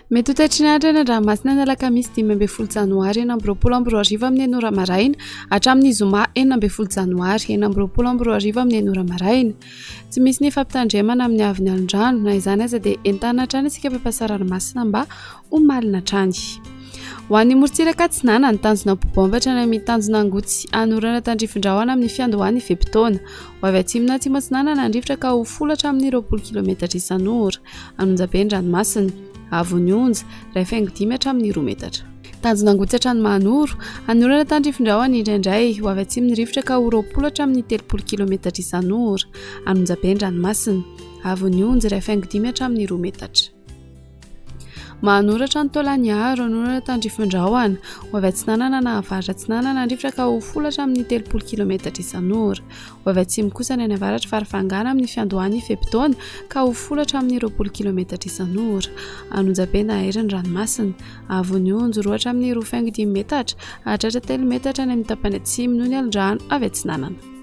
Mety ho taitry ny andro eny an-dranomasina ny alakamisy 15 janoary 2026 amin'ny enina ora maraina hatramin'ny zoma 16 janoary 2026 amin'ny enina ora maraina. Tsy misy ny fampitandremana amin'ny haavon'ny alon-drano, na izany aza dia entanina hatrany isika mpampiasa ranomasina mba ho malina hatrany. Ho an'ny morontsiraka atsinanana, ny tanjona Bobomba hatrany amin'ny tanjona Angotsy hanorana tandrifin-drahona amin'ny fiandohan'ny fe-potoana. Ho avy atsimo na atsimo atsinanana ny rivotra ka ho folo hatramin'ny 20 kilometatra isan'ora. An'Onjabe ny ranomasina. Haavon'ny onja, 1,5 hatramin'ny 2 metatra. Tanjona Angotsy hatrany Mahanoro. Hanorana tandrifin-drahona indraindray. Ho avy atsimo ny rivotra ka ho 20 hatramin'ny 30 kilometatra isan'ora. An'Onjabe ny ranomasina. Haavon'ny onja, 1,5 hatramin'ny 2 metatra. Manoratra ny Taolagnaro, hanoratra tandrifin-drahona, ho avy atsinanana na avaratra atsinanana ny rivotra ka ho folo hatramin'ny 30 kilometatra isan'ora. Ho avy atsimo kosa ny any avaratr'i Farafangana amin'ny fiandohan'ny fe-potoana ka ho folo hatramin'ny 20 kilometatra isan'ora. An'Onjabe na Hery ny ranomasina. Haavon'ny onjy, 2 hatramin'ny 2,5 metatra, hahatratra 3 metatra any amin'ny tapany atsimo noho ny alon-drano avy atsinanana.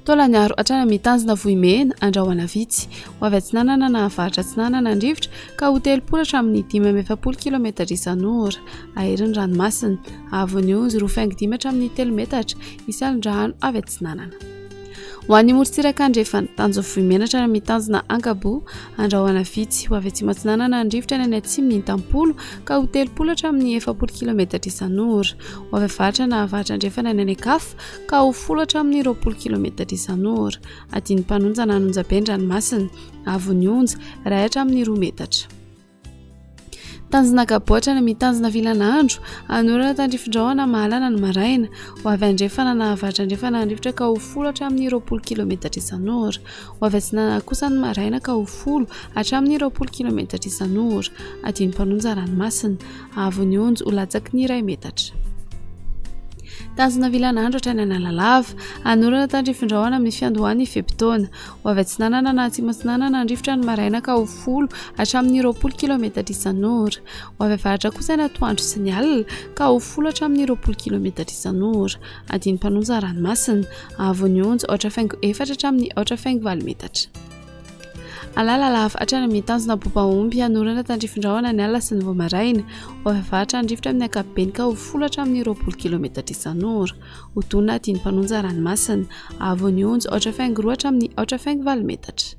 Taolagnaro hatrany amin'ny tanjona Vohimena, Andrahona vitsy. Ho avy atsinanana na avaratra atsinanana ny rivotra ka ho 30 hatramin'ny 45 kilometatra isan'ora. Ahery ny ranomasina. Haavon'ny onjy 2,5 hatramin'ny 3 metatra, hisy alon-drano avy atsinanana. Ho an'ny morontsiraka andrefana, tanjona Vohimena hatrany amin'ny tanjona Ankaboa, Andrahona vitsy. Ho avy atsimo atsinanana ny rivotra any atsimo ny Tampolo ka ho 30 hatramin'ny 40 kilometatra isan'ora. Ho avy avaratra na avaratra andrefana ny any an-kafa ka ho folo hatramin'ny 20 kilometatra isan'ora. Adin'ny mpanonja na an'onjabe ny ranomasina, haavon'ny onja, iray hatramin'ny roa metatra. Tanjona Gaboatra any amin'ny tanjona Vilanandro, hanorana tandrifin-drahona mahalana ny maraina. Ho avy andrefana na avaratra andrefana ny rivotra ka ho folo hatramin'ny 20 kilometatra isan'ora. Ho avy atsinanana kosa ny maraina ka ho folo hatramin'ny 20 kilometatra isan'ora. Adin'ny mpanonja ranomasina. Haavon'ny onjy ho latsaky ny iray metatra. Tanjona Vilanandro hatrany Analalava. Hanorana tandrifin-drahona amin'ny fiandohan'ny fe-potoana. Ho avy atsinanana na atsimo atsinanana ny rivotra ny maraina ka ho folo hatramin'ny 20 kilometatra isan'ora. Ho avy avaratra kosa ny atoandro sy ny alina ka ho folo hatramin'ny 20 kilometatra isan'ora. Adin'ny mpanonja ranomasina. Haavon'ny onjy aotra faingo efatra hatramin'ny aotra faingo valo metatra. Analalava hatrany amin'ny tanjona Bobaomby hanorana tandrifin-drahona ny alina sy ny vao maraina. Ho avy avaratra ny rivotra amin'ny ankapobeny ka ho folo hatramin'ny 20 kilometatra isan'ora. Ho tonina adin'ny mpanonja ranomasina. Haavon'ny onjy aotra faingo roa hatramin'ny aotra faingo valo metatra.